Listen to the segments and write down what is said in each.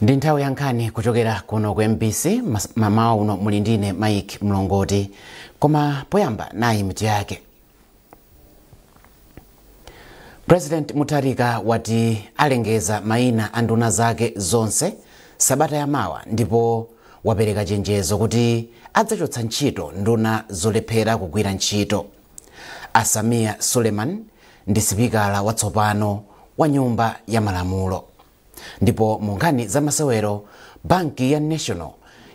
Ndi nthawi ya nkhani kuchokera kuno ku MBC. Mamawa uno muli ndine Mike Mlongoti, koma poyamba nayi mitu yake. President Mutharika wati alengeza mayina a nduna zake zonse sabata yamawa, ndipo wapereka chenjezo kuti adzachotsa ntchito nduna zolephera kugwira ntchito. A Sameer Suleman ndi sipikala watsopano wa Nyumba ya Malamulo. Ndipo mu nkhani za masewero, banki ya National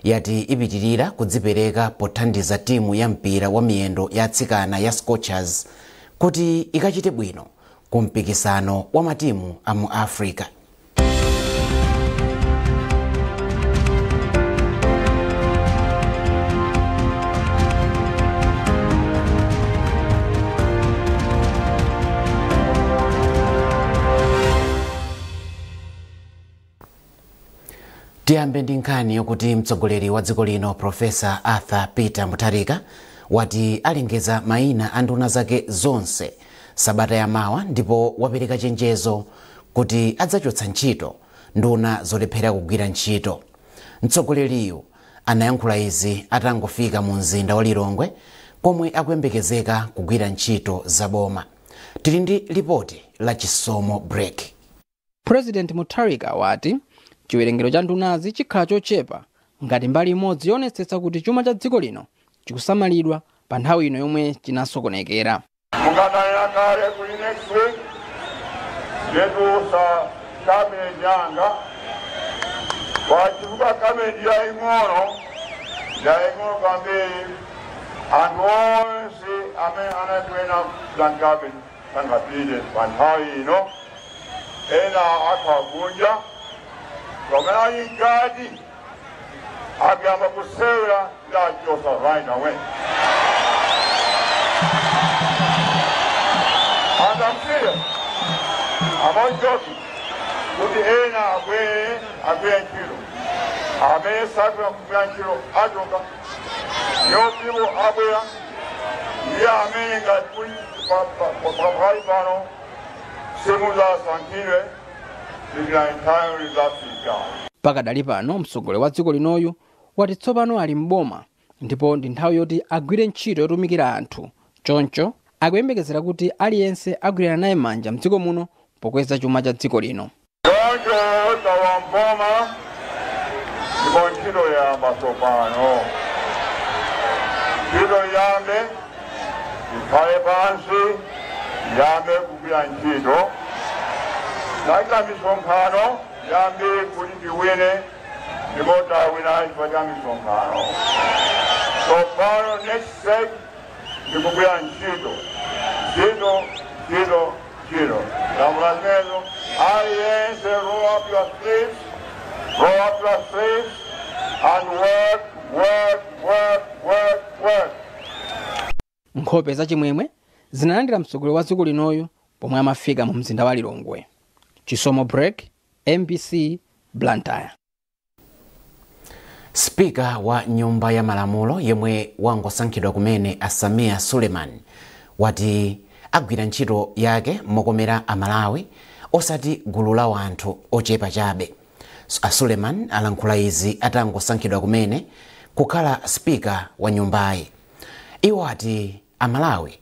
yati ipitirira kudzipereka pothandiza timu ya mpira wa miyendo ya atsikana ya Scorchers kuti ikachite bwino ku mpikisano wa matimu a mu Africa. Tiyambe ndi nkhani yokuti mtsogoleri wa dziko lino Professor Arthur Peter Mutharika wati alengeza mayina a nduna zake zonse sabata yamawa, ndipo wapereka chenjezo kuti adzachotsa ntchito nduna zolephera kugwira ntchito. Mtsogoleriyu anayankhula izi atangofika mu mzinda wa Lilongwe, komwe akuyembekezeka kugwira ntchito zaboma. Tili ndi lipoti la Chisomo Break. President Mutharika wati chiwerengero cha ndunazi chikhala chochepa ngati mbali imodzi yoonetsetsa kuti chuma cha dziko lino chikusamalidwa pa nthawi ino yomwe chinasokonekera. Mungananena kale kuli next week nditulutsa cabinet yanga, chifukwa cabinet yaying'ono, yaying'ono kwambiri. Anthu onse amene anajoyina plan cabinet sangapite pa nthawi ino, ena akhala kunja, pamene ali mkati akuyamba kusewera ndachotsa right away. And I'm serious. I'm not joking. Kuti ena abwere agwire ntchito, amene sakufuna kugwira ntchito achoka, new people abwera. Ndiye amene ngati kuli pakali pano simuzasankhidwe, dikira nthawi lidzafika. Pakadali pano mtsogoleri wa dziko linoyu wati tsopano ali mboma ndipo ndi nthawi yoti agwire ntchito yotumikira anthu, choncho akuyembekezera kuti aliyense agwirana naye manja mdziko muno pokweza chuma cha dziko lino. Choncho talowa mboma ndipo ntchito yamba tsopano. Ntchito yambe, ikhale pansi, yambe kugwira ntchito. Tachita misonkhano yambiri kuti tiwine, ndipo tawina chifukwa cha misonkhano. Tsopano next step ndikugwira ntchito, ntchito, ntchito, ntchito. Lamula zimenezo, aliyense roll up your sleeves, roll up your sleeves and work, work, work, work, work. Nkhope zachimwemwe zinalandira mtsogoleri wa dziko linoyu pomwe amafika mu mzinda wa Lilongwe. Chisomo Break, MBC, Blantyre. Spika wa Nyumba ya Malamulo yemwe wangosankhidwa kumene a Sameer Suleman wati agwira ntchito yake mokomera Amalawi, osati gulu la wanthu ochepa chabe. A Suleman alankhula izi atangosankhidwa kumene kukhala spika wa nyumbayi. Iwo ati Amalawi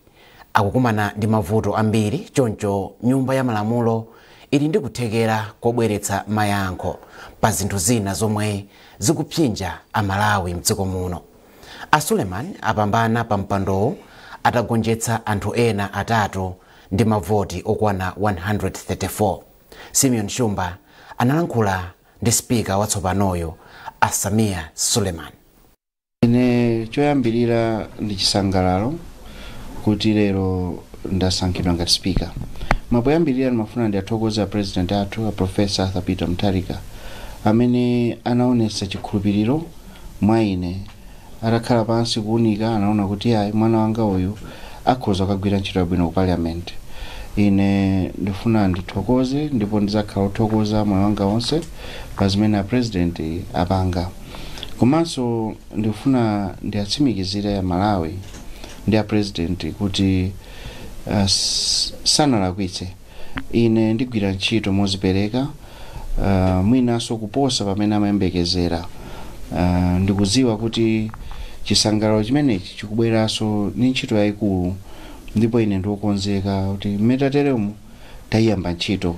akukumana ndi mavuto ambiri, choncho Nyumba ya Malamulo ili ndi kuthekera kobweretsa mayankho pa zinthu zina zomwe zikupsinja Amalawi mdziko muno. A Suleman apambana pa mpandowu atagonjetsa anthu ena atatu ndi mavoti okwana 134. Simeon Shumba analankhula ndi spika watsopanoyo a Sameer Suleman. Ine choyambirira ndi chisangalalo kuti lero ndasankhidwa ngati speaker. Mapoyambirira ndimafuna ndiyathokoze a president athu, a Professor Arthur Peter Mutharika, amene anaonetsa chikhulupiriro mwa ine. Atakhala pansi kuunika, anaona kuti ayi, mwana wanga uyu akhoza kukagwira ntchito yabwino ku parliament. Ine ndifuna ndithokoze ndipo ndidzakhala othokoza moyo wanga wonse pa zimene a president apanga. Komanso ndifuna ndiyatsimikizire ya Malawi ndi a president kuti sanalakwitse. Ine ndigwira ntchito mozipereka. Mwinanso kuposa pamene amayembekezera. Ndikudziwa kuti chisangalalo chimenechi chikubweranso ndi ntchito yayikulu, ndipo ine ndikukonzeka kuti mmene tateremu tayiyamba ntchito.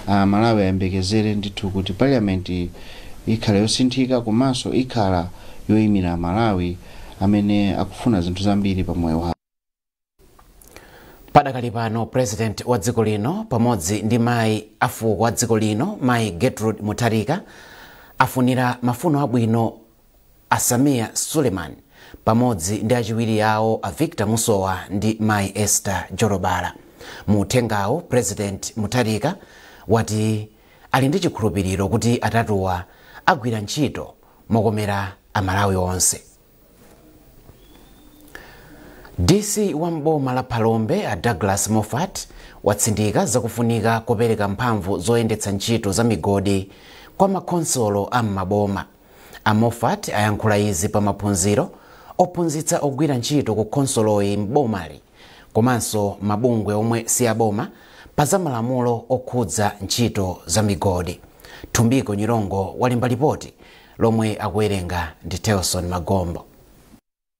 Malawi ayembekezere ndithu kuti parliament ikhala yosinthika komanso ikhala yoyimira Malawi amene akufuna zinthu zambiri pa moyo wawo. Padakali pano, President wa dziko lino pamodzi ndi mayi afuko wa dziko lino, Mayi Gertrude Mutharika, afunira mafuno abwino a Sameer Suleman pamodzi ndi achiwiri awo a Victor Musowa ndi Mayi Esther Jolobala. Mu uthengawo, President Mutharika wati ali ndi chikhulupiriro kuti atatuwa agwira ntchito mokomera Amalawi onse. DC wa mboma la Phalombe a Douglas Moffat watsindika zakufunika kopereka mphamvu zoyendetsa ntchito za migodi kwa makhonsolo a m'maboma. A Moffat ayankhula izi pa maphunziro ophunzitsa ogwira ntchito ku khonsoloyi m'bomali komanso mabungwe omwe si aboma pa za malamulo okhudza ntchito za migodi. Thumbiko Nyirongo walemba lipoti lomwe akuwerenga ndi Telson Magombo.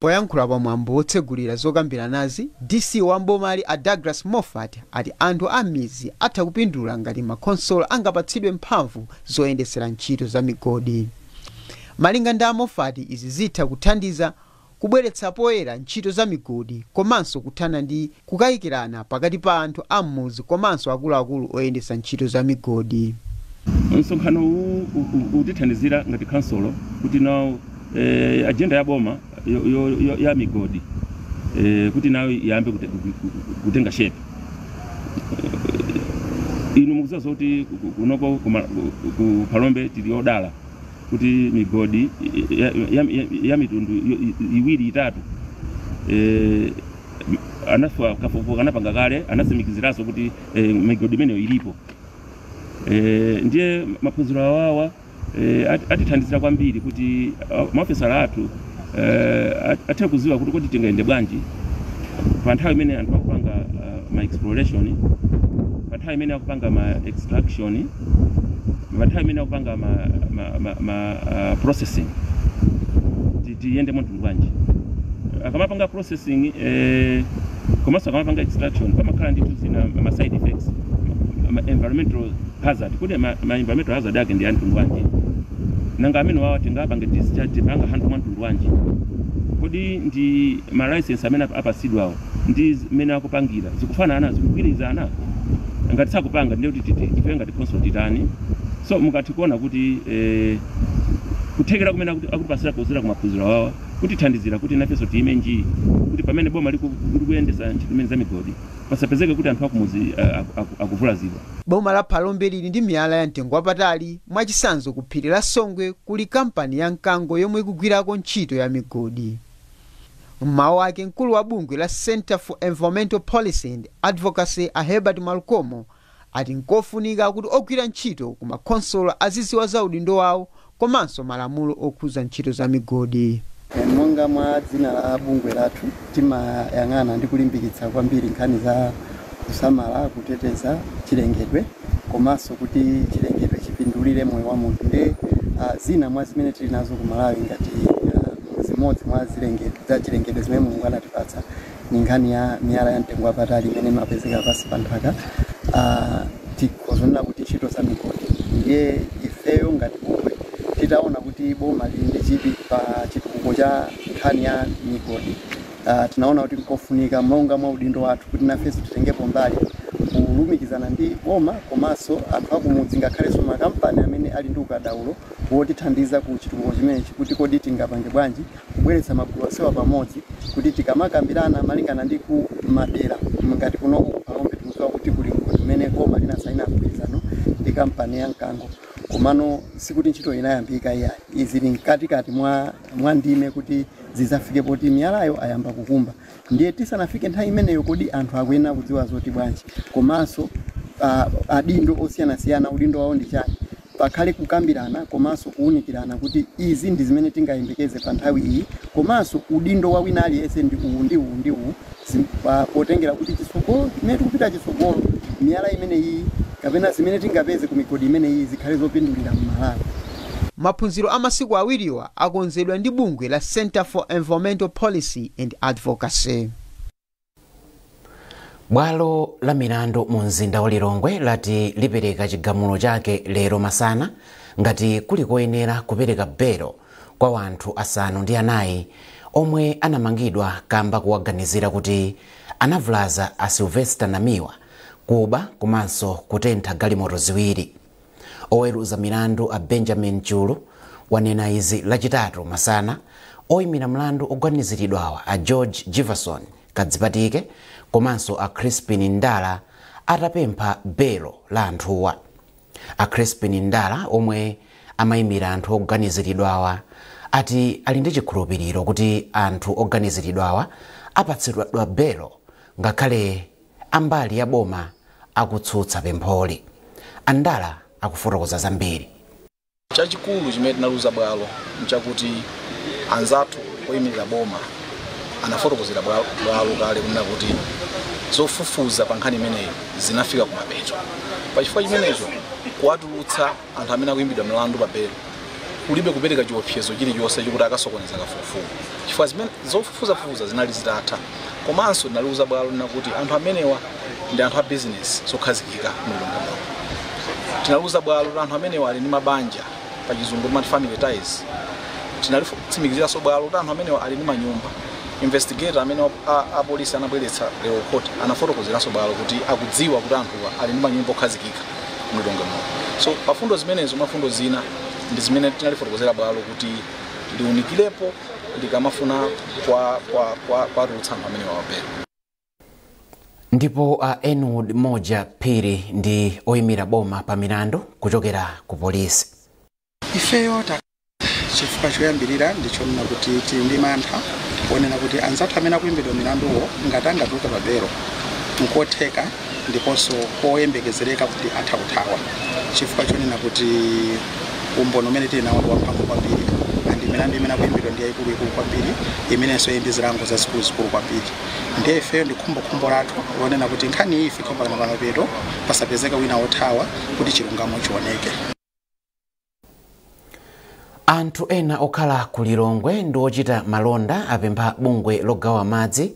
Poyankhula pamwambo wotsegulira zokambiranazi, DC wa mbomali a Douglas Moffat ati anthu a m'midzi atha kupindula ngati makhonsolo angapatsidwe mphamvu zoyendetsera ntchito za migodi. Malinga ndi a Moffat, izi zitha kuthandiza kubweretsa poyera ntchito za migodi komanso kuthana ndi kukayikirana pakati pa anthu a m'mudzi komanso akuluakulu oyendetsa ntchito za migodi. Msonkhano uwu utithandizira ngati khonsolo kuti nawo agenda ya boma ya migodi kuti nayo iyambe kutenga shape. Inu mukudziwa zoti kunoko ku Phalombe tili odala kuti migodi ya mitundu iwiri, itatu anafa kafukufuku anapanga kale, anasimikiziranso kuti migodi imeneyo ilipo. Ndiye maphunziro awawa atithandizira kwambiri kuti maofesala athu athe kuziwa kuti kodi tingayende bwanji pa nthawi imene anthu akupanga ma exploration, pa nthawi imene akupanga ma extraction, pa nthawi imene akupanga ma processing, tiyende mtundu bwanji akamapanga processing komanso akamapanga extraction. Pamakhala ndithu zina ma side effects, ma environmental hazard. Kuti ma environmental hazard ake ndi anthu wanji? Nanga amene wawa tingapange discharge, panga handle mwa mtundu wanji? Kodi ndi ma license amene apasidwawo ndi zimene akupangira zikufanana, zikugwirizana? Ngati sakupanga, ndiye kuti ife ngati council titani? So mukati kuona kuti kuthekera kumene akutipasira kuzira kumaphunziro awawa kutithandizira kuti nafenso tiyime njii, kuti pamene boma likuyendesa ntchito imene za migodi pasapezeke kuti anthu akumuzi akuvulazidwa. Boma la Phalombe lili ndi miyala ya mtengo wapatali. Mwachitsanzo, ku phiri la Songwe kuli kampani ya Mkango yomwe ikugwirako ntchito ya migodi. Mmawu ake, mkulu wa bungwe la Center for Environmental Policy and Advocacy a Herbert Malkomo ati nkofunika kuti ogwira ntchito ku makhonsolo aziziwa za udindo wawo komanso malamulo okhuza ntchito za migodi. Monga mwa dzina la bungwe lathu, timayang'ana ndi kulimbikitsa kwambiri nkhani za kusamala, kuteteza chilengedwe komanso kuti chilengedwe chipindulire moyo wa munthu. Ndi zina mwa zimene tili nazo ku Malawi ngati zimodzi mwa za chilengedwe zimene Mulungu anatipatsa ni nkhani ya miyala ya mtengo wapatali imene imapezeka pansi pa nthaka, tikhozonena kuti ntchito za migodi. Ndiye ifeyo ngati bungwe titaona kuti boma lili ndi chidwi pa chitukuko cha nkhani ya migodi, tinaona kuti nkofunika monga mwa udindo wathu kuti nafenso titengepo mbali kulumikizana ndi boma komanso anthu akumudzi, ngakhalenso makampani amene ali ndi ukadaulo wotithandiza ku chitukuko chimenechi, kuti kodi tingapange bwanji kubweretsa magulu onsewa pamodzi kuti tikamakambirana malingana ndi ku madera. Ngati kunoko ku Phalombe tikudziwa kuti kuli mgodi umene boma linasaina mgwirizano ndi kampani ya Mkango, komano sikuti ntchito inayambika iyayi. Izi zili mkatikati mwa ndime kuti zizafike poti miyalayo ayamba kukumba. Ndiye tisanafike nthawi imeneyo, kodi anthu akuyenera kudziwa zoti bwanji, komanso adindo osiyanasiyana udindo wawo ndi chani? Pakhale kukambirana komanso kuwunikirana kuti izi ndi zimene tingayembekeze pa nthawi iyi, komanso udindo wa wina aliyense ndi uwu ndi uwu ndi uwu, potengera kuti chitsogolo chimene tikupita chitsogolo, miyala imene iyi kapena zimene tingapeze ku migodi imeneyi zikhale zopindulira m'Malawi. Maphunziro a masiku awiriwa akonzedwa ndi bungwe la Center for Environmental Policy and Advocacy. Bwalo la milandu mu mzinda wa Lilongwe lati lipereka chigamulo chake lero masana ngati kuli koyenera kupereka belo kwa wanthu 9 omwe anamangidwa kamba kuwaganizira kuti anavulaza a Sylvester Namiwa, kuba komanso kutentha galimoto ziwiri. Oweruza milandu a Benjamin Chulu wanena izi Lachitatu masana oyimira mlandu oganiziridwawa a George Jefferson Kadzipatike komanso a Crispin Ndala atapempha belo la anthuwa. A Crispin Ndala omwe amayimira anthu oganiziridwawa ati ali ndi chikhulupiriro kuti anthu oganiziridwawa apatsidwa belo ngakhale ambali ya boma akutsutsa pempholi. Andala akufotokoza zambiri. Chachikulu chimene tinaluza bwalo nchakuti anzathu oyimirira boma anafotokozera bwalo kale kunena kuti zofufuza pa nkhani imeneyi zinafika kumapeto. Pachifukwa chimenecho kuwatulutsa anthu amene akuyimbidwa mlandu pa belo kulibe kupereka chiopsezo chilichonse chikuti akasokoneza kafukufuku, chifukwa zimene zofufuzafufuza zinali zitatha. Komanso tinaliuza bwalo lina kuti anthu amenewa ndi anthu a business zokhazikika mu Lilongwe. Tinaliuza bwalo kuti anthu amenewa ali ndi mabanja, pa Chizungu timati family ties. Tinalitsimikiziranso bwalo kuti anthu amenewa ali ndi manyumba. Investigator amene apolisi anabweretsa lero court anafotokozeranso bwalo kuti akudziwa kuti anthuwa ali ndi manyumba okhazikika mu Lilongwe muno. So pafundo zimenezo, mafundo zina ndi zimene tinalifotokozera bwalo kuti liunikirepo likamafuna kwatulutsa anthu amenewa pa belo. Ndipo a Enwood Moja Phiri ndi oyimira boma pa milandu kuchokera ku polisi. Ifeyo chifukwa choyambirira ndichonena kuti tili ndi mantha onena kuti anzathu amene akuyimbidwa milanduwo ngati angatuluke pa belo nkotheka ndiponso koyembekezereka kuti atha kuthawa, chifukwa chonena kuti umboni umene tili nawo ndi wamphamvu kwambiri, and milandu imene akuyimbidwa ndi yayikuluikulu kwambiri, imenenso ili ndi zilango zazikuluzikulu kwambiri. Ndiye ifeyo ndi khumbokhumbo lathu lonena kuti nkhani iyi ifike mpaka pamapeto, pasapezeka wina wothawa, kuti chilungamo chioneke. Anthu ena okhala ku Lilongwe ndi ochita malonda apempha bungwe logawa madzi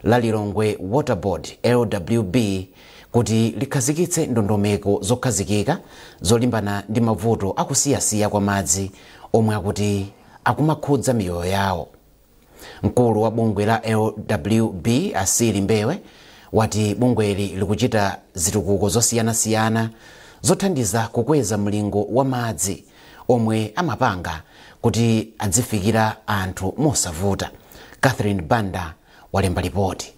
la Lilongwe Water Board LWB kuti likhazikitse ndondomeko zokhazikika zolimbana ndi mavuto akusiyasiya kwa madzi omwe akuti akumakhudza miyoyo yawo. Mkulu wa bungwe la LWB Asili Mbewe wati bungweli likuchita zitukuko zosiyanasiyana zothandiza kukweza mlingo wa madzi omwe amapanga kuti adzifikira anthu mosavuta. Catherine Banda walemba ripoti.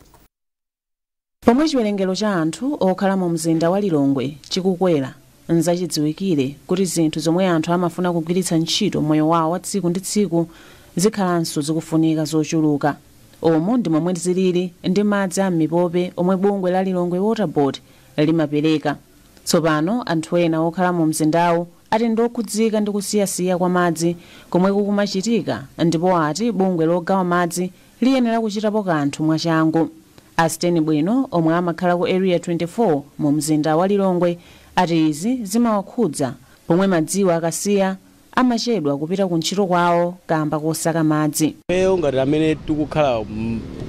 Pomwe chiwerengero cha anthu okhala mu mzinda wa Lilongwe chikukwera, nzachidziwikire kuti zinthu zomwe anthu amafuna kugwiritsa ntchito moyo wawo wa tsiku ndi tsiku zikhalanso zikufunika zochuluka. Omwe ndi momwe zilili ndi madzi a m'mipope omwe bungwe la Lilongwe Water Board limapereka. Tsopano anthu ena okhala mu mzindawu ati ndokhudzika ndi kusiyasiya kwa madzi komwe kukumachitika, ndipo ati bungwe logawa madzi liyenera kuchitapo kanthu mwachangu. Asteni Bwino omwe amakhala ku Area 24 mu mzinda wa Lilongwe ati izi zimawakhudza pomwe madziwo akasiya amachedwa kupita ku ntchito kwawo kamba kosaka madzi. Ifeyo ngati amene tikukhala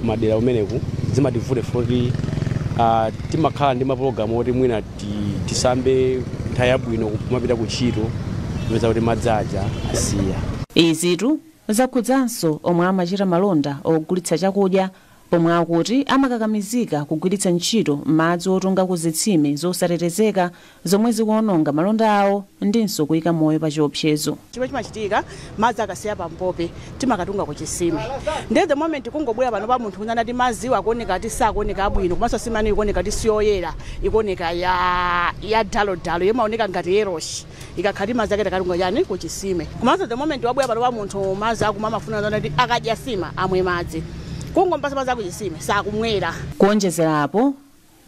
kumadera kumeneku zimativute foti timakhala ndi mapulogalamu oti mwina tisambe nthawi yabwino kumapita ku ntchito, kupeza kuti madzi aja asiya. Izitu zakhudzanso omwe amachita malonda ogulitsa chakudya, pomwe akuti amakakamizika kugwiritsa ntchito madzi otunga ku zitsime zosatetezeka zomwe zikuononga malonda awo ndinso kuyika moyo pa chiopsezo. Chimwe chimachitika, madzi akasiya pampope timakatunga ku chisime. Ndiye the moment kungobwera pano pa munthu kunena kuti madziwo akuoneka ati sakuoneka abwino, komanso simani ikuoneka ati siyoyera, ikuoneka ya dalodalo, imaoneka ngati yellowish ikakhati madzi ake takatunga chani ku chisime. Komanso the moment wabwera pano pa munthu madzi akumwa amafuna kuti akadya sima amwe madzi, kungompasa madzi akuchisime sakumwera. Kuonjezerapo,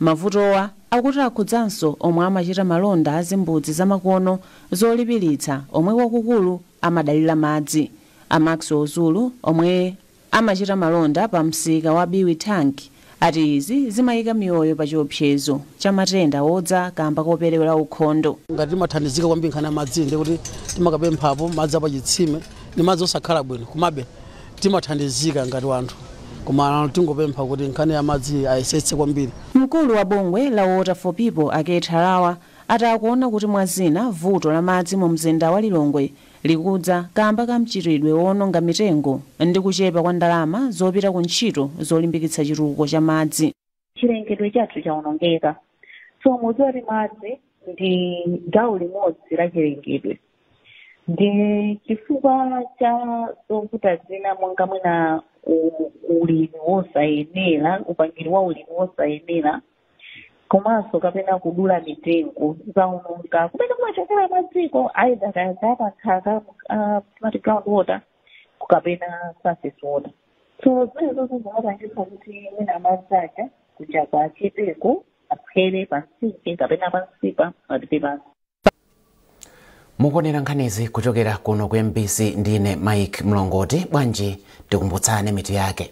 mavutowa akuti akhudzanso omwe amachita malonda azimbudzi zamakono zolipiritsa omwe kwakukulu amadalira madzi. A Maxwell Zulu omwe amachita malonda pa msika wa Biwi Tank Ati izi zimayika miyoyo pa chiopsezo cha matenda odza kamba koperewera ukhondo. Ngati timathandizika kwambiri nkhani ya madzi, ndikuti timakapemphapo madzi apachitsime ndi madzi osakhala bwino, komabe timathandizika ngati wanthu, koma tingopempha kuti nkhani ya madzi ayesetse kwambiri. Mkulu wa bungwe la Water for People, Aketha Harawa, ati akuona kuti mwazina vuto la madzi mu mzinda wa Lilongwe likudza kamba ka mchitidwe wononga mitengo ndi kuchepa kwa ndalama zopita ku ntchito zolimbikitsa chitukuko cha madzi. Chilengedwe chathu chawonongeka, so mudziwa kuti madzi ndi gawo limodzi la chilengedwe, ndi chifukwa cha zovuta zina monga mwina ulimi wosayenera, upangiri wa ulimi wosayenera, komanso kapena kudula mitengo, zaononga kumene kumachokera madziko, either kaya panthaka, timati ground water, kapena surface water. So zimene zonse zimapangitsa kuti mwina madzi aja kuja kwachepeko, aphere pamtsinje kapena pansipa apite pansi. Mukuonera nkhanizi kuchokera kuno ku MBC, ndine Mike Mlongoti. Bwanji tikumbutsane mitu yake.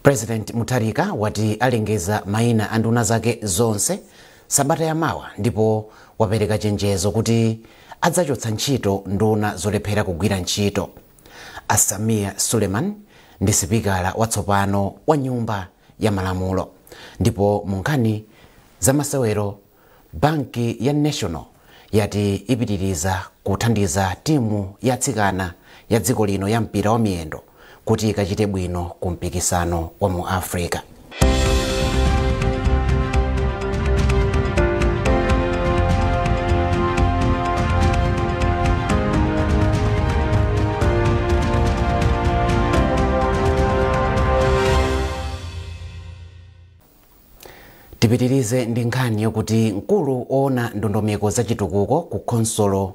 President Mutharika wati alengeza mayina a nduna zake zonse sabata yamawa, ndipo wapereka chenjezo kuti adzachotsa ntchito nduna zolephera kugwira ntchito. A Sameer Suleman ndi sipikala watsopano wa Nyumba ya Malamulo. Ndipo mu nkhani zamasewero, banki ya National yati ipitiriza kuthandiza timu ya atsikana ya dziko lino ya mpira wa miyendo kuti ikachite bwino ku mpikisano wa mu Africa. Tipitirize ndi nkhani yokuti mkulu oona ndondomeko za chitukuko ku khonsolo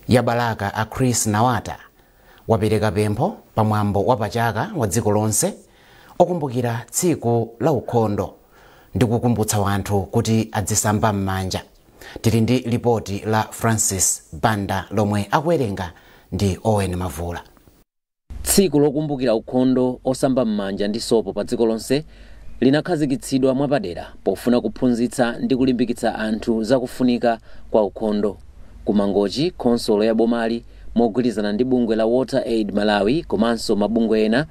ya Balaka, a Chris Nawata, wapereka pempho pamwambo wapachaka wa dziko lonse okumbukira tsiku la ukhondo ndi kukumbutsa wanthu kuti adzisamba m'manja. Tili ndi lipoti la Francis Banda lomwe akuwerenga ndi Owen Mavula. Tsiku lokumbukira ukhondo osamba m'manja ndi sopo pa dziko lonse linakhazikitsidwa mwapadera pofuna kuphunzitsa ndi kulimbikitsa anthu zakufunika kwa ukhondo. Kumangochi, khonsolo ya bomali mogwirizana ndi bungwe la Water Aid Malawi komanso mabungwe ena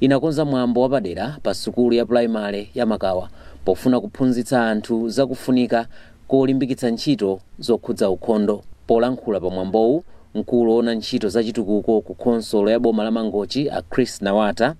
inakonza mwambo wapadera pa sukulu ya pulaimale ya Makawa pofuna kuphunzitsa anthu zakufunika kolimbikitsa ntchito zokhudza ukhondo. Polankhula pa mwambowu, mkulu woona ntchito zachitukuko ku khonsolo ya boma la Mangochi, a Chris Nawata,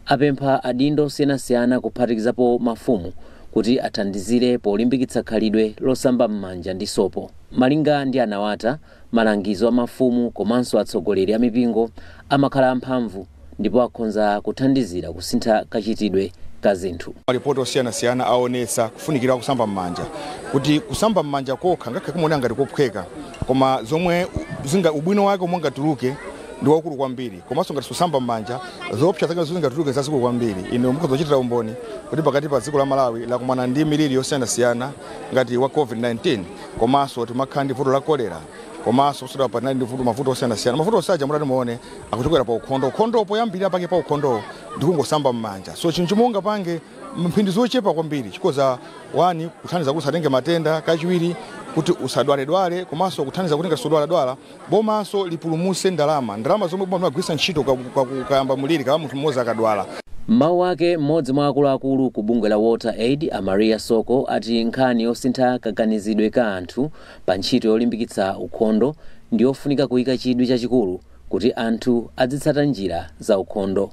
apempha adindo osiyanasiyana kuphatikizapo mafumu kuti athandizire polimbikitsa khalidwe losamba m'manja ndi sopo. Malinga ndi Anawata, malangizo a mafumu komanso atsogoleri a mipingo amakhala amphamvu ndipo akhonza kuthandizira kusintha kachitidwe ka zinthu. Malipoti osiyanasiyana aonetsa kufunikira kusamba m'manja, kuti kusamba m'manja kokha ngakhale kumaoneka ngati kophweka, koma zomwe zinga ubwino wake omwe ungatuluke ndi waukulu kwambiri, komanso ngati kusamba m'manja zoopsa zake zingatuluke zazikulu kwambiri. Ine mukhoza kuchitira umboni kuti pakati pa dziko la Malawi lakumana ndi miliri yosiyanasiyana ngati wa COVID-19, komanso timakhala ndi vuto la kolera, komanso kusodwa panali ndi vuto mavuto osiyanasiyana. Mavuto osaja mutati muone akuchokera pa ukhondo. Ukhondo poyambirira pake pa ukhondowo ndikungosamba m'manja. So chinthu chomwe ungapange mphindi zochepa kwambiri chikoza wani kuthandiza kuti usatenge matenda, kachiwiri kuti usadwaledwale, komanso kuthandiza kuti ngati sudwaladwala bomanso lipulumutse ndalama zomwe boma limagwiritsa ntchito kukayamba muliri kama munthu mmodzi akadwala. Mawu ake, mmodzi mwa akuluakulu ku bungwe la Water Aid, a Maria Soko, ati nkhani yosintha kaganizidwe ka anthu pa ntchito yolimbikitsa ukhondo ndi yofunika kuyika chidwi chachikulu kuti anthu azitsata njira za ukhondo.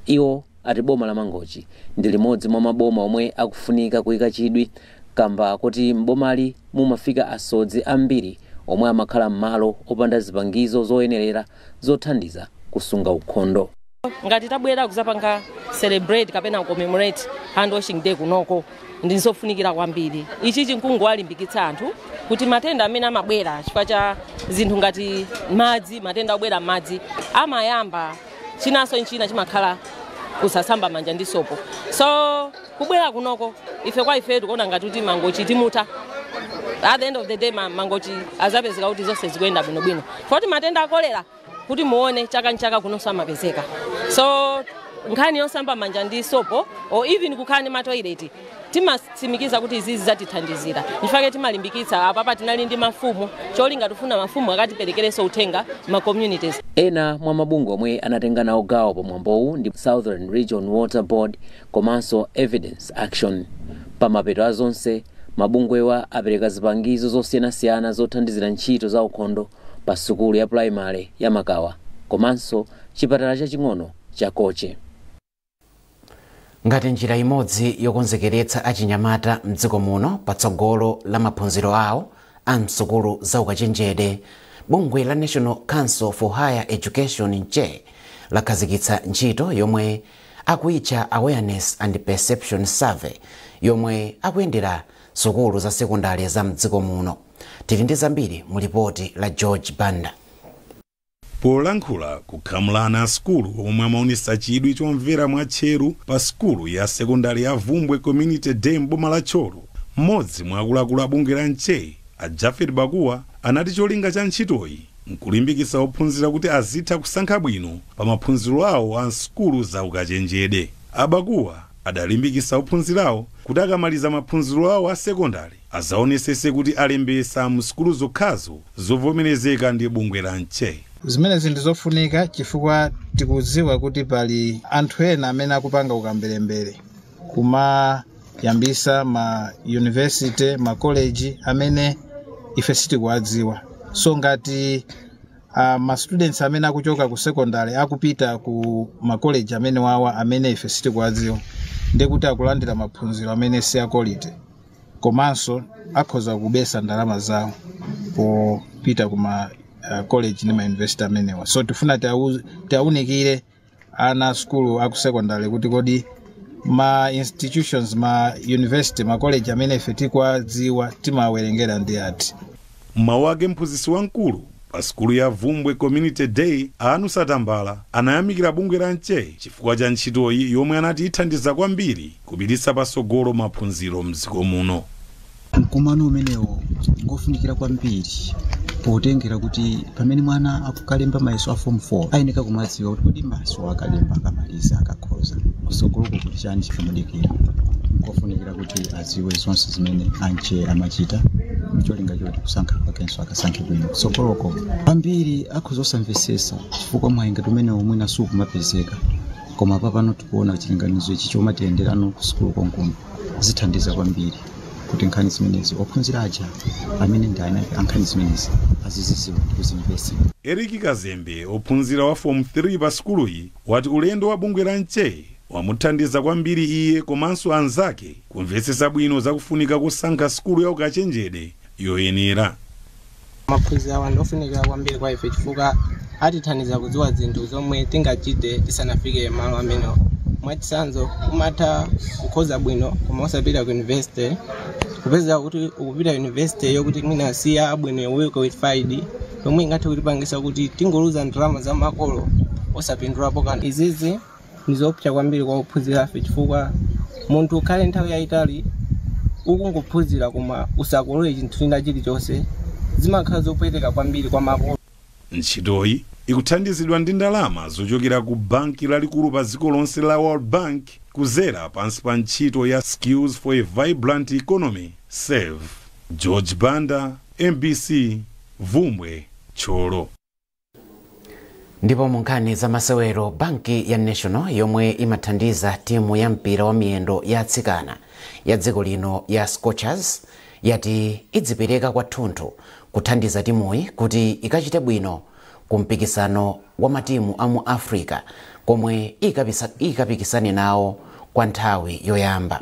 Iwo ati boma la Mangochi ndi limodzi mwa maboma omwe akufunika kuyika chidwi kamba kuti m'bomali mumafika asodzi ambiri omwe amakhala m'malo opanda zipangizo zoyenerera zothandiza kusunga ukhondo. Ngati tabwera kuzapanga celebrate kapena commemorate Hand Washing Day kunoko, ndi zofunikira kwambiri. Ichi chinkungowalimbikitsa anthu kuti matenda amene amabwera chifukwa cha zinthu ngati madzi, matenda obwera m'madzi amayamba chinanso nchina chimakhala kusasamba manja ndi sopo. So kubwera kunoko ife kwa ife tikuona ngati kuti Mangochi timuta at the end of the day Mangochi azapezeka kuti zonse zikuyenda bwinobwino, foti matenda akolera kuti muone chaka nchaka kunonso amapezeka. So nkhani yosamba manja ndi sopo or even kukhala ndi matoilet, timatsimikiza kuti izizi zatithandizira. Nchifukwa timalimbikitsa. Apapa tinali ndi mafumu, cholinga tifuna mafumu akatiperekerenso uthenga ma communities. Ena mwa mabungwe omwe anatenga nawo gawo pamwambowu ndi Southern Region Water Board komanso Evidence Action. Pamapeto a zonse, mabungwewa apereka zipangizo zosiyanasiyana zothandizira ntchito za ukhondo pa sukulu ya pulaimali ya Makawa komanso chipatala chaching'ono cha Koche. Ngati njira imodzi yokonzekeretsa achinyamata mdziko muno patsogolo la maphunziro awo a msukulu za ukachenjede, bungwe la National Council for Higher Education, NCHE, lakhazikitsa ntchito yomwe akuyitcha Awareness and Perception Survey, yomwe akuyendera sukulu za sekondari za mdziko muno. Tili ndi zambiri mu lipoti la George Banda. Polankhula kukhamula ana a sukulu omwe amaonesa chidwi chomvera mwatcheru pa sukulu ya sekondari ya Vumbwe Community Day m'boma la Thyolo, mmodzi mwa akuluakulu a bungwe la NCHE, a Jafet Bakuwa, anati cholinga cha ntchitoyi nkulimbikitsa ophunzira kuti azitha kusankha bwino pa maphunziro awo a sukulu za ukachenjede. Abakuwa adalimbikitsa ophunzirawo kuti akamaliza maphunziro awo a sekondari azaonesese kuti alembesa mu sukulu zokhazo zovomerezeka ndi bungwe la NCHE. Zimenezi ndi zofunika chifukwa tikudziwa kuti pali anthu ena amene akupanga ukamberembere kumayambisa ma university, ma college amene ife sitikuwadziwa. So ngati ma students amene akuchoka ku secondary akupita ku ma college amene wawa amene ife sitikuwadziwa, ndekuti akulandira maphunziro amene si a quality, komanso akhoza kubesa ndalama zawo popita kuma college ndi ma university amenewa. So tifuna tiawunikire ana skulu aku secondary kuti kodi ma institutions, ma university, ma college amene ife tikuwadziwa timawerengera ndi ati. Mmawu ake, mphunzitsi wamkulu pa sukulu ya Vumbwe Community Day, Anu Satambala, anayamikira bungwe la NCHE chifukwa cha ntchitoyi yomwe anati ithandiza kwambiri kupititsa patsogolo maphunziro mdziko muno. Mkumano umenewo ngofunikira kwambiri potengera kuti pamene mwana akukalemba mayeso a Form 4 ayeneka kumadziwa kuti kodi mayeso akalemba, akamaliza, akakhoza, kusogoloko kuti chani chikumudikira. Nkofunikira kuti adziwe zonse zimene a NCHE amachita, cholinga choti kusankha kwakenso akasankhe bwino kusogoloko. Ambiri akhoza osamvesesa chifukwa mwayi ngati umenewo mwina sukumapezeka, koma papano tikuona chilinganizo ichi chomatiyenderano ku sukulu konkuno zithandiza kwambiri kuti nkhani zimenezi ophunzira aja amene ndi ana ankhani zimenezi aziziziwa ndi kuzimvesa. Eriki Kazembe, ophunzira wa Form 3 pa sukuluyi, wati ulendo wa bungwe la NCHE wamuthandiza kwambiri iye komanso anzake kumvetsetsa bwino zakufunika kusankha sukulu ya ukachenjede yoyenera. Maphunziro awa ndiofunikira kwambiri kwa ife chifukwa atithandiza kudziwa zinthu zomwe tingachite tisanafike malo amenewo. Mwachitsanzo, umatha kukhoza bwino koma usapita ku university, kupeza kuti ukupita university yokuti mwina si yabwino, well qualified, yomwe ingathe kutipangisa kuti tingoluza ndalama za makolo osapindulapo kanthu. Izizi ndi zoopsa kwambiri kwa ophunzira afe chifukwa munthu ukhale nthawi yayitali ukungophunzira koma usakolole chinthu china chilichonse, zimakhala zopweteka kwambiri kwa makolo. Ntchitoyi ikuthandizidwa ndi ndalama zochokera ku banki lalikulu pa dziko lonse la World Bank kuzera pansi pa ntchito ya Skills for a Vibrant Economy, SAVE. George Banda, MBC, Vumbwe, Thyolo. Ndipo mu nkhani za masewero, banki ya National yomwe imathandiza timu ya mpira wa miyendo ya atsikana ya dziko lino ya Scorchers yati idzipereka kwathunthu kuthandiza timuyi kuti ikachite bwino ku mpikisano wa matimu a mu Africa komwe ikapikisane nawo kwa nthawi yoyamba.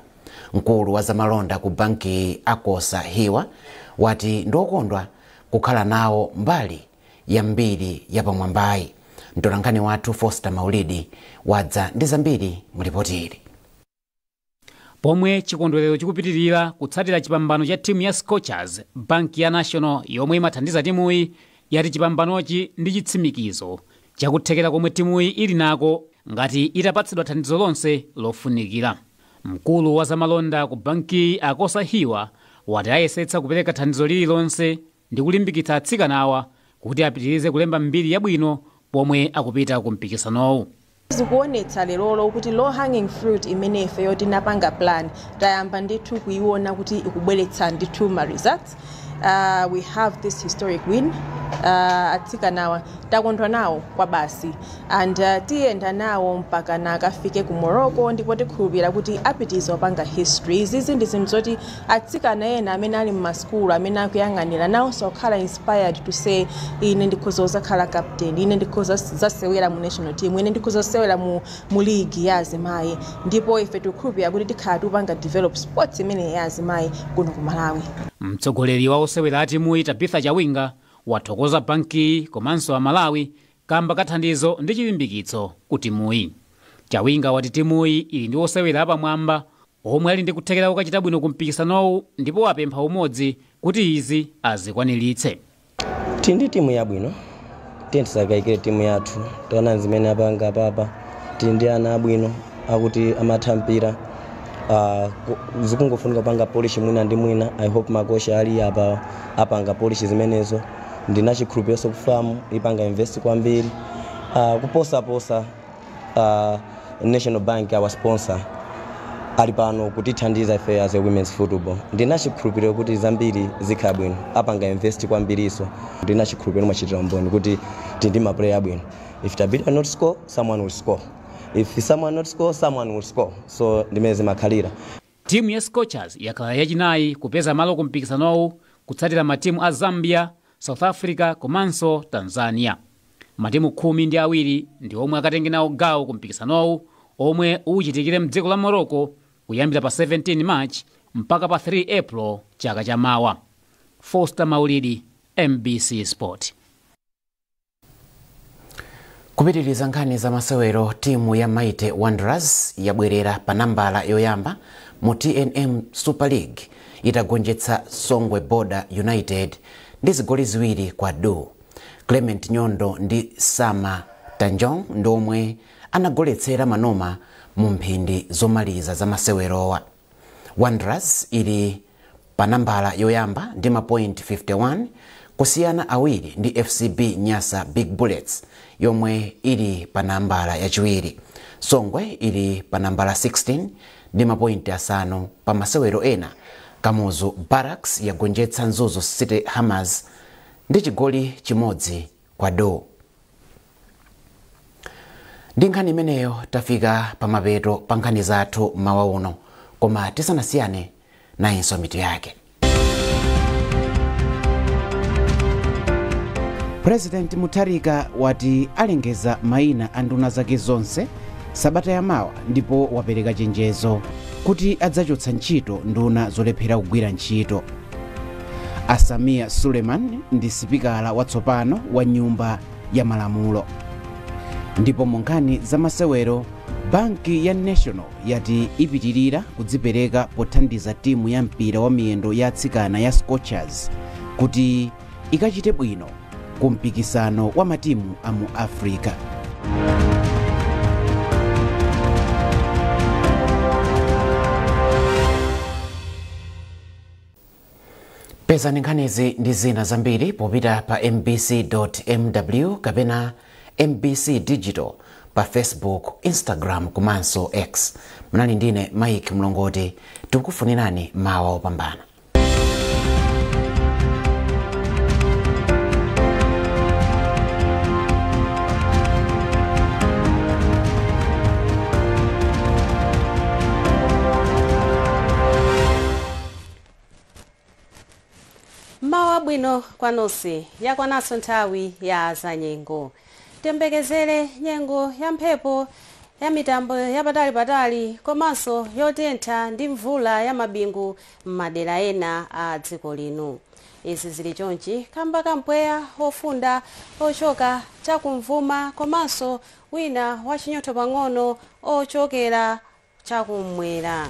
Mkulu wa zamalonda ku banki, Akosa Hiwa, wati ndiokondwa kukhala nawo mbali ya mbiri yapamwambayi. Mtolankhani wathu Foster Maulidi wadza ndi zambiri mu ripoti ili. Pomwe chikondwerero chikupitirira kutsatira chipambano cha timu ya Scorchers, banki ya National yomwe imathandiza timuyi yati chipambanochi ndi chitsimikizo chakuthekera komwe timuyi ili nako ngati itapatsidwa thandizo lonse lofunikira. Mkulu wa zamalonda ku banki, Akosa Hiwa, wati ayesetsa kupereka thandizo lililonse ndi kulimbikitsa atsikanawa kuti apitirize kulemba mbiri yabwino pomwe akupita ku mpikisanowu. Zikuonetsa lerolo kuti low hanging fruit imene ifeyo tinapanga plan tayamba ndithu kuiona kuti ikubweretsa ndithu ma results. We have this historic win. Atsikanawa takondwa nawo kwa basi and tiyenda nawo mpaka nakafike ku Morocco, ndipo tikhulupirira kuti apitiza opanga history. Izizi ndi zinthu zoti atsikana ena amene ali mmasukulu amene akuyang'anira nawonso akukhala inspired to say, ine ndikhoza kuzakhala captain, ine ndikhoza zasewera mu national team, ine ndikhoza kusewera mu league ya azimayi. Ndipo ife tikukhulupirira kuti tikhala tikupanga develop sports imene ya azimayi kuno ku Malawi. Mtsogoleri wa osewera a timuyi, Tabitha Chawinga, wathokoza banki komanso Amalawi kamba kathandizo ndi chilimbikitso ku timuyi. Chawinga wati timuyi ili ndi osewera apamwamba omwe ali ndi kuthekera kukachita bwino ku mpikisanowu, ndipo wapempha umodzi kuti izi azikwaniritse. Tili ndi timu yabwino, tiye tisakayikire timu yathu. Taona zimene apanga apapa. Tili ndi ana abwino akuti amatha mpira, zikungofunika kupanga polish mwina ndi mwina. I hope makocha ali apa apanga polish zimenezo. Ndina chikhulupiriro ku FAM ipanga invest kwambiri, kuposaposa National Bank, our sponsor, ali pano kutithandiza ife as a women's football. Ndina chikhulupiriro kuti zambiri zikhala bwino, apanga invest kwambiriso. Ndina chikhulupiriro, mwachitira umboni kuti tili ndi ma player abwino. If Tabitha not score, someone will score. If someone not score, someone will score. So ndimene zimakhalira. Timu ya Scorchers yakhala yachinayi kupeza malo ku mpikisanowu kutsatira matimu a Zambia, South Africa komanso Tanzania. Matimu 12 ndi omwe akatenge nawo gawo ku mpikisanowu omwe uchitikire mdziko la Morocco kuyambira pa 17 March mpaka pa 3 April chaka chamawa. Foster Maulidi, MBC Sport. Kupitiriza nkhani za masewero, timu ya Mighty Wanderers yabwerera pa nambala yoyamba mu TNM Super League itagonjetsa Songwe Border United ndi zigoli 2 kwa du. Clement Nyondo ndi Sama Tanjong ndomwe anagoletsera manoma mu mphindi zomaliza za masewerowa. Wanderers ili pa nambala yoyamba ndi mapoint 51, kusiyana 2 ndi FCB Nyasa Big Bullets yomwe ili pa nambala yachiwiri. Songwe ili pa nambala 16 ndi mapointi 5. Pa masewero ena, Kamuzu Barracks yagonjetsa Mzuzu City Hammers ndi chigoli 1 kwa do. Ndi nkhani imeneyo tafika pamapeto pa nkhani zathu mawa uno, koma tisanasiyane nayinso mitu yake. President Mutharika wati alengeza mayina a nduna zake zonse sabata yamawa, ndipo wapereka chenjezo kuti adzachotsa ntchito nduna zolephera kugwira ntchito. Asamia Suleiman ndi sipikala watsopano wa nyumba ya malamulo. Ndipo mu nkhani za masewero, banki ya National yati ipitirira kudzipereka pothandiza timu ya mpira wa miyendo ya atsikana ya Scorchers kuti ikachite bwino ku mpikisano wa matimu a mu Africa. Pezani nkhanizi ndi zina zambiri popita pa mbc.mw kapena MBC Digital pa Facebook, Instagram komanso X. Munali ndine Mike Mlongoti, tikukufunirani mawa opambana. Mawa bwino kwa nonse, yakwananso nthawi ya zanyengo. Tembekezere nyengo ya mphepo ya mitambo yapatali-patali komanso yotentha ndi mvula ya mabingu m'madera ena a dziko lino. Izi zili chonchi kamba kampweya ofunda ochoka chakumvuma komanso wina wachinyotho pang'ono ochokera chakummwera.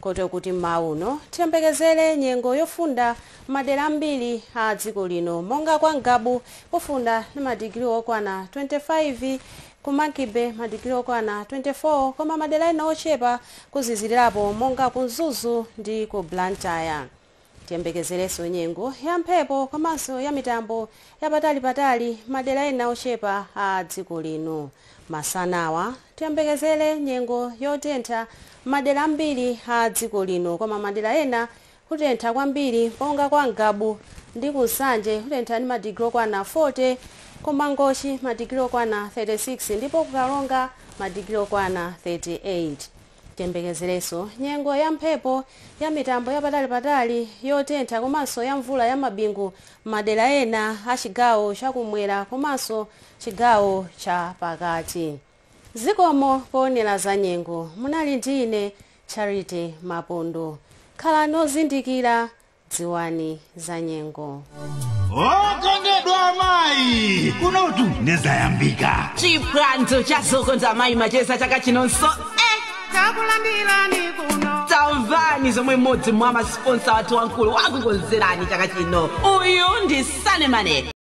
Kote kuti mauno tiyembekezere nyengo yofunda madera ambiri a dziko lino monga kwa Ngabu kufunda ndi madigiri okwana 25, ku Mankibe madigiri okwana 24, koma madera ena ochepa kuzizirirapo monga ku Mzuzu ndi ku Blantyre. Tiyembekezerenso nyengo ya mphepo komanso ya mitambo yapatali-patali madera ena ochepa a dziko lino. Masanawa Tiyembekezere nyengo yotentha madera ambiri a dziko lino, koma madera ena kutentha kwambiri monga kwa Ngabu ndi kuNsanje kutentha ndi madigiri okwana 40, kuMangochi madigiri okwana 36 ndipo kuKalonga madigiri okwana 38. Tiyembekezerenso nyengo ya mphepo ya mitambo yapatalipatali yotentha komanso ya mvula ya mabingu madera ena a chigawo chakumwera komanso chigawo cha pakati. Zikomo poonera za nyengo. Munali ndi ine Charity Mapondo. Khalani ozindikira, dziwani za nyengo. Okondedwa amayi, kunotu ndezayambika. Chipwanzo cha zokonza amayi machesa chaka chinonso takulandirani kuno. Tamvani zomwe mmodzi mwa masiponsa wathu wamkulu wakukonzerani chaka chino. Uyu ndi Sanemane.